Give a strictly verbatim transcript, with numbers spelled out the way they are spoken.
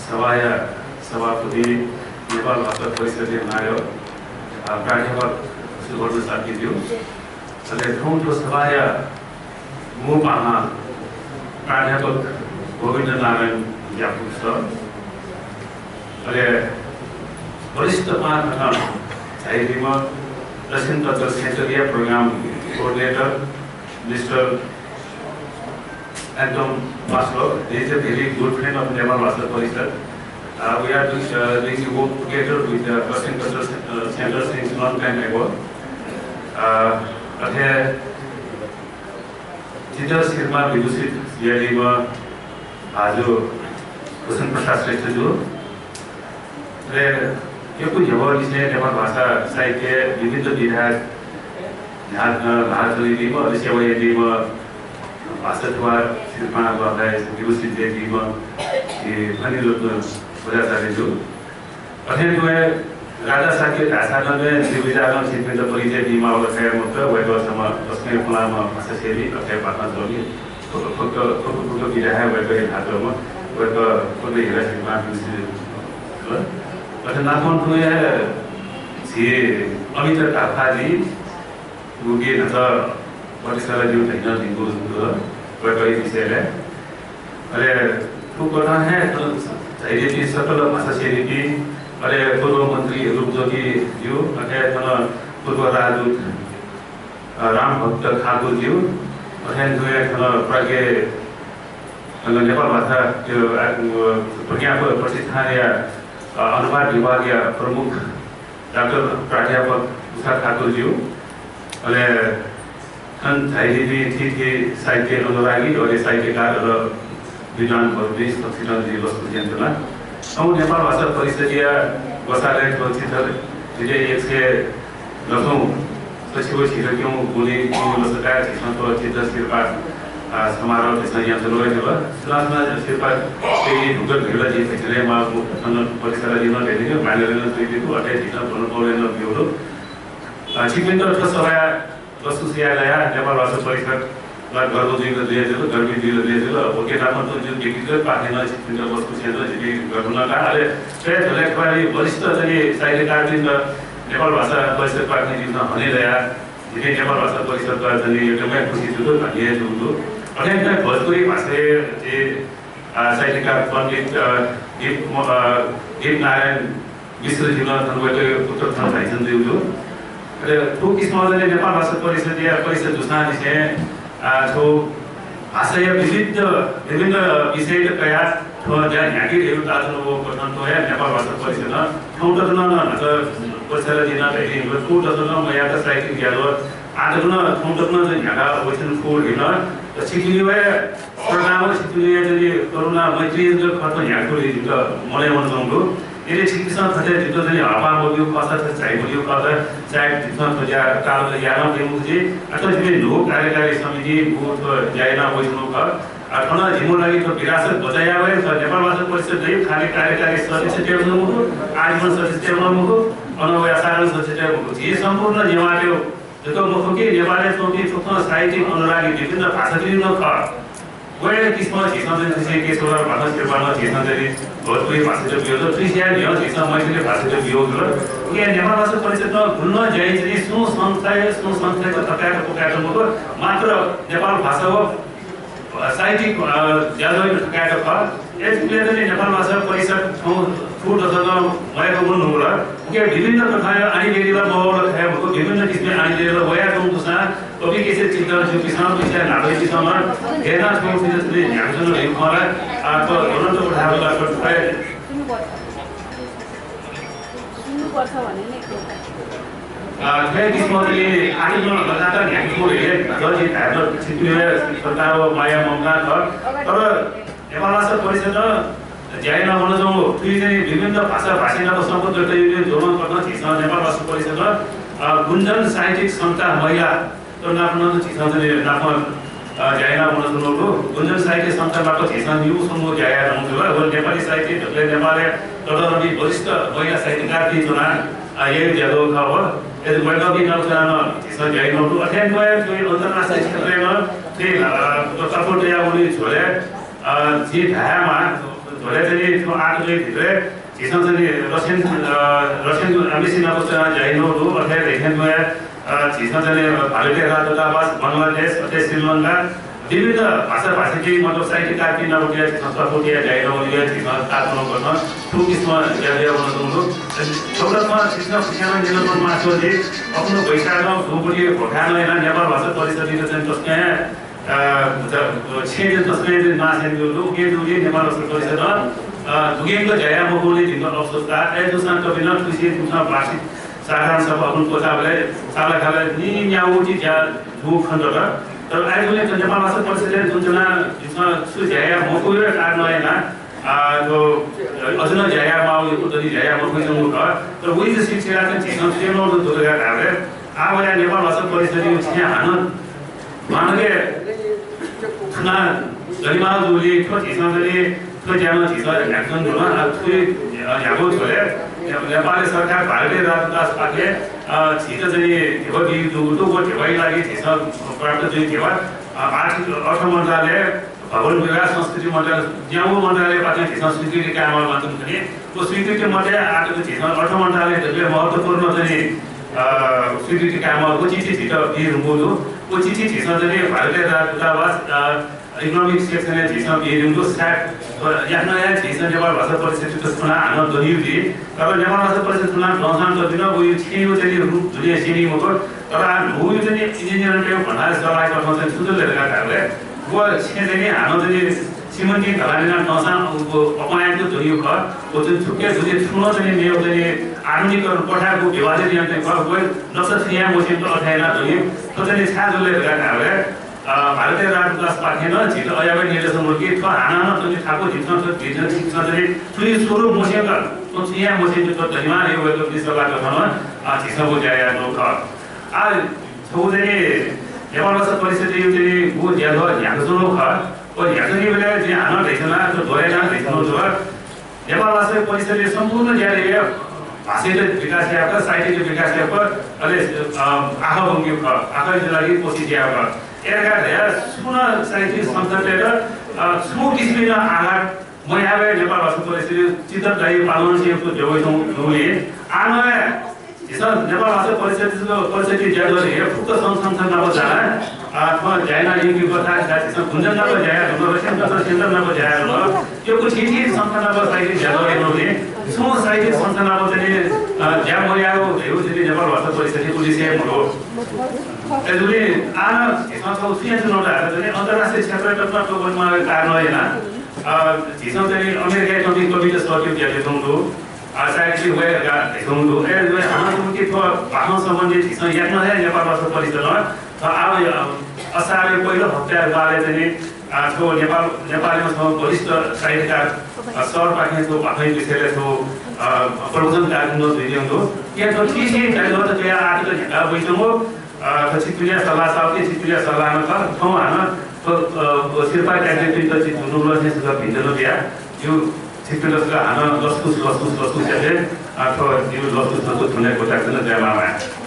सभाया सभापति, नेपाल भाषा परिषद्या नायः, अ, प्राध्यापक सुवर्ण शाक्यज्यू, अले थौं थ्व सभाया मू पाहां प्राध्यापक गोविन्द नारायण ज्यापु सर, अले वरिष्ठ पाहां कथं झाइदीम्ह दक्षिण तक सेन्टरया program coordinator Mister Anton Maslov, he is a very good friend of Nepal Bhasa Parishad. Uh, we are doing, uh, doing work together with the Western Cultural Cen-, uh, Center since long time ago. Uh, अथे चित्त शिरमा विभूषित यादीम्ह भाजु भूषण प्रसाद श्रेष्ठज्यू, अले यक्व न्ह्यः लिसें नेपाल भाषा साहित्य विविध विधा न्ह्या-, अ, ल्हानाच्वनीदीम्ह, अले सेवा यादीम्ह भाषा थुवाः शिर्पा बाबाय् विभूषित यादीम्ह श्री फणिरत्न बज्राचार्यज्यू। अथे तुं हे राजा शाक्य धाःसा नं जिगु विचारं छिकपिन्त परिचय बीमाःगु खः मखुत, वय्कः छम्ह तसकं पुलांम्ह भाषासेवी, अथे भाषासेवी। फुक्क, फुक्क, फुक्क, फुक्क विधा हे वय्कःया न्हाचःम्ह, वय्कः कुन्द हिरा सिंह महाविभूषित जुल। अथे नापं तुं हे झी अमिता थापाजी, उकी न्हाचः प्रतिसरज्यू धइनं भिंगु जुल वय्कःया विषयलय्। अले थुकथं हे थन झाइदीपिं सकल भाषासेवीपिं, अले पूर्व मन्त्री रूपज्योतिज्यू, अथे थन पूर्व राजदूत अ, रामभक्त ठाकुरज्यू, अथें तुं हे थन प्राज्ञ, अ, नेपाल भाषा, त्यो, अ, प्रज्ञा प्रतिष्ठानया, अ, अनुवाद विभागया प्रमुख डाक्टर प्राध्यापक उषा ठाकुरज्यू, अले थन झाइदीपिं थीथी साहित्य अनुरागी, अले साहित्यकार, अले विद्वान वर्गपिं सकसितं जिं लसकुस यानाच्वना। थौं नेपाल भाषा परिषद्या ग्वसालय् थ्व चित्त, झीके एक सय दसौं सछि व झिंगःया गुलि लसताय् झीसं थ्व चित्त सिरपाः, आ, समारोह झीसं यानाच्वनागु जुल। सुनां सुनां सिरपाः तयादी धुंकल धइगु ला जिं थथे नं माःगु, थन परिसरय् नं तयादीगु, banner नं तयादीगु, अथे झीसं banner नं ब्यूगु। आ, छिकपिन्त थ्व सभाय् लसकुस यायेधुन नेपाल भाषा परिषद ला गर्व जुइगु जुया जुल, गर्वित जुइगु जुया जुल। उकिया नापं तुं जिगु व्यक्तिगत पाखें नं छिकपिन्त लसकुस यायेधुन, जिपिं गर्व नं का। अले थ्व हे झ्वलय् थुलि वरिष्ठ जनि साहित्यकारपिन्त नेपाल भाषा परिषद पाखें जिमिसं हनेदयाः जिपिं नेपाल भाषा परिषदत जनि एकदमै खुसी जूगु, धन्य जूगु। अथे हे भोजपुरी भाषाया झी, आ, साहित्यकार पण्डित, आ, दीप, आ, दीप नारायण मिश्रज्यू नं थन वय्कःया उत्तर थन झाइच्वनादीगु दु। अले थ्व किसिमं जनि नेपाल भाषा परिषदया परिषद दुसांनिसें, आ, थ्व भाषाया विविध, विभिन्न विषयत कयाः थ्व ज्या न्ह्याके धइगु ताःच्वनागु कथं थ्व हे नेपाल भाषा परिषदं थौं तक नं न्हाचः परिषदं यानाः धइगु थौं तक नं मयात साहित्यिक ज्याझ्वः आः तक नं थौं तक नं न्ह्याकाः वइच्वंगु खः धइगु। छिकपिनि हे श्रद्धां व छिकपिनि हे जनि करुणा मैत्री जक खः थ्व न्ह्याकेगु धइगु जिमित मनय् वनाच्वंगु दु। यदि छिकपिन्सं थथे जिमित जनि हःपाः मब्यूगु खःसा, थथे झाइ मब्यूगु खःसा, सायद जिमिसं थ्व ज्या ताःलाक याये नं फइ मखु जुइ। अथवा जिमि न्हू कार्यकारी समितिं गुगु थ्व ज्या याना वइच्वंगु खः। आ, थन जिमिगु लागि थ्व विरासत बचय् यायेगु हे खः। नेपाल भाषा परिषद दइ, खालि कार्यकारी सदस्य तयेगु मखु, आजीवन सदस्य तयेगु मखु, अन वया साधारण सदस्य तयेगु मखु। झी सम्पूर्ण नेवाःतय् जक मखु कि नेपालय् च्वंपिं थुकथं साहित्यिक अनुरागी विभिन्न भाषातय् नं खः। व हे किसिमं झीसं चाहिँ थुसे केशवलाल भाषा, शेरबहादुर झीसं चाहिँ भोजपुरी भाषात बियो जुल, थुसे याये न्ह्यः झीसं मैथिली भाषात बियो जुल। उकिं नेपाल भाषा परिषदं गुलि नं ज्या चाहिँ सुं संस्थाया, सुं संस्थायात थकायेत पुकायेत मखु, मात्र नेपाल भाषा व साहित्यिक, अ, ज्याझ्वःयात थकायेत खः। यदि नेपाल भाषा परिषद थौं थुगु दशकं मयाक वंगु ला, उकिं विभिन्न कथंया आनी बेरी ला मवल खः मखु, विभिन्न किसिमया आनी बेरी ला वयाच्वंगु दुसां कवि केशरी चित्तज्यूपिन्सं, विषय नाटकपिन्सं ला गय् यानाः थुगु चिज न्ह्याकाच्वन धइगु खँ ला, आ, थ्व ज्वलन्त उदाहरण ला थ्व खः। सुन्नुपर्छ भने नि। अ, थ्व हे किसिमं चाहिँ आन्दोलन लगातार न्ह्याकेगु हे जजि धायेत छिकपिनि हे श्रद्धा व माया ममता खः। तर नेपाल भाषा परिषदं ज्या याना वनाच्वंगु थुलि चाहिँ विभिन्न भाषा भाषी नाप सम्बन्ध तयाः ज्वलं कथं झीसं नेपाल भाषा परिषदं, अ, गुन्जन साहित्यिक संस्था महिला त नाप नं झीसं चाहिँ नाप, अ, ज्या याना वनाच्वनागु दु। गुन्जन साहित्य संस्था नाप झीसं निगू स्वंगू ज्या याना वनाच्वनागु दु। व नेपाली साहित्य दकलय् नेपालय् तःधंपिं वरिष्ठ महिला साहित्यकारपिं च्वनाः, अ, याइगु ज्याझ्वः खः। अले वय्कःपिं नाप च्वनाः नं झीसं ज्या याना वनागु दु। अथें हे थ्व अन्तर्राष्ट्रिय क्षेत्रय् नं थ्व, अ, चपल तयाः वनीगु झ्वलय्, अ, जिं धायेमाः भले चाहिँ थ्व आठ गते भित्र झीसं चाहिँ रसियन, अ, रसियन embassy नाप च्वना ज्या यानागु दु, अथे हे झीसं चाहिँ भारतीय राजदूतावास बंगलादेश, अथे श्रीलंका, विविध भाषा भाषी, मतलब साहित्यकारपिं नाप झीसं सपोर्ट याना ज्या यानागु दु, झीसं तापानं गर्छौं, थुकिसिमं ज्या यानागु दु। छगू खँ झीसं खुसियां न्यनाच्वनेमाःगु दु, अखुन्हु वैशाखं दुगुलिं भोकां यानाः नेपाल भाषा परिषद्यात चाहिँ तसकं अ, ज-, छेँय् तसकं नाश यानागु दु, उकिं दुगुलिं नेपाल भाषा परिषदं, अ, दुगुलिं ज्या याये मफुगुलिं जिमित अफसोस का। अय्‌जूसां थुपिं नं थुसी जिमिसं वार्षिक साधारण सभा अखुन्हु क्वचाःबलय् सालाखालय् नीन्यागू ज्या जूगु खनेदत। तर अय्‌जूगुलिं नेपाल भाषा परिषदय् जुन जना जिमिसं छु ज्या याये मफुगु कारणं यानाः आ, थ्व अझ नं ज्या यायेमाःगु, अझ नं ज्या याये मफुइच्वंगु खः। तर वइगु सिलसिलाय् चाहिँ झीसं स्वयेमाःगु दु धकाः धाःबलय् आः वयाः नेपाल भाषा परिषदयागु छेँ हानं मानके थुना दनेमाःगु जूगुलिं थ्व झीसं चाहिँ थ्व ज्यानं झीसं न्ह्याकाच्वने धुन। आ, थुइ, अ, न्ह्यागु झ्वलय् ने-, नेपाली सरकार भारतीय राजदूतावासपाखें, अ, झीत चाहिँ ध्यबा बीगु जूगु दु। व ध्यबाया लागि झीसं प्राप्त जुइ ध्यबा, अ, आर्थिक अर्थ मन्त्रालय, भवन विभाग, संस्कृति मन्त्रालय, न्यागू मन्त्रालयपाखें झीसं स्वीकृति कायेमाःगु मात्र खनी। व स्वीकृति मध्ये आःतक झीसं अर्थ मन्त्रालय दकलय् महत्त्वपूर्ण चाहिँ, अ, स्वीकृति कायेमाःगु चिठी झीत बी धुंकूगु दु। व चिठी झीसं चाहिँ भारतीय राजदूतावास, अ, economic section-य् झीसं बी धुंकूगु दु। सायद, अ, याकनं हे झीसं नेपाल भाषा परिषदयात थुनाः हानं दनेगु जुइ। तर नेपाल भाषा परिषद थुनाः दंसां तःधंगु व छेँया चाहिँ रूप दुने स्यनी मखु। तर आ न्हूगु चाहिँ engineer-तय् भन्दा सल्लाह कथं चाहिँ छु जुल धकाः धाःबलय् व छेँ चाहिँ नि हानं चाहिँ नि सिमेन्टं धलाः न्यानाः दंसां व अपनायेत दनेगु खः। व चाहिँ छुकिया जुने छुं नं चाहिँ नि मेगु चाहिँ नि आधुनिकीकरण प्रथायागु विभाजन यानातःगु खः। व नक्सा छुं याये मस्यंक अथे यानाः दनेगु। थ्व चाहिँ नि छाय् जुल धकाः धाःबलय्, अ, भारतीय राजदूतावासपाखें नं झीत अज्याःगु निर्देशन दु कि थ्व हानं नं चाहिँ नि थाकु झीसं थ्व भिजन झीसं चाहिँ नि छुं स्वरूप मस्यंक, थ्व छुं याये मस्यंक थ्व दनेमाः धइगु वय्‌कःपिनि सल्लाह कथं नं, अ, झीसं व ज्या यानातःगु खः। आ, छगू चाहिँ नि नेपाल भाषा परिषदयागु चाहिँ नि व ज्याझ्वः न्ह्याकाच्वनागु खः। व न्ह्याकाच्वनीबलय् जिं हानं धयाच्वना, थ्व दोहोर्‍यानाः धयाच्वनागु जुल। नेपाल भाषा परिषदया सम्पूर्ण ज्याया भाषायात विकास यायेत, साहित्ययात विकास यायेत, अले, अ, आखः ब्वंकेगु खः, आखःया लागि कोसिस यायेगु खः। अय् धकाः धयाः छुं नं साहित्यिक संस्थातय्‌त, अ, छुं किसिमं नं आघात मयायेगु हे नेपाल भाषा परिषदया चित्त दया पालन यानातःगु ज्या वइच्वंगु दु। आः नं हे झीसं नेपाल भाषा परिषद, परिषदया ज्याझ्वलय् फुक्क संघ संस्था नाप जानाः, आ, थ्व ज्या यानाः यंकेगु कथं झीसं गुंजन नाप ज्या याये धुन, रसियन कल्चर सेन्टर नाप ज्या याये धुन, यक्व थीथी संस्था नाप साहित्यिक ज्याझ्वः यानागुलिं छुं साहित्यिक संस्था नाप चाहिँ नि, आ, ज्या मयाःगु धइगु चाहिँ नि नेपाल भाषा परिषदया उद्देश्य हे मदु। अय्‌जूगुलिं आः नं झीसं छगू छु यानाच्वनागु धाःसा चाहिँ नि अन्तर्राष्ट्रिय क्षेत्रय् तक नं थ्व वनेमाःगु कारणं यानाः, अ, झीसं चाहिँ नि अमेरिकाय् च्वंपिं कवित सःतय्‌त ज्या यानाच्वनागु दु। आ, साहित्यिक वय् धकाः धयाच्वनागु दु। अय्, वय् हानं तुमके थ्व भाषां सम्बन्धित झीसं याकनं हे नेपाल भाषा परिषदं थ्व आः, अ, असारया पहिलो हप्ताया बारे चाहिँ नि, आ, छगू नेपाल, नेपालया छगू वरिष्ठ साहित्यकार, अ, सरपाखें छगू भाषाया विषयलय् छगू, अ, प्रवचन कार्यक्रम जुइत्यंगु दु। अय्, थ्व थीथी ज्याझ्वःत कयाः आःतक न्ह्याका वइच्वंगु, अ, थ्व छिकपिनिगु सल्लाह साउके, छिकपिनिगु सल्लाह नं खः। थौं हानं थ्व, अ, सिरपाः त्याग्‌यापिन्त झी दुनुगलंनिसें छकः भिंतुना बिया। जिगु छिकपिन्त छकः हानं लसकुस, लसकुस, लसकुस याये। आ, थ्व जिगु लसकुस, लसकुस थन हे क्वचायेगु खः। जय मांभाय्।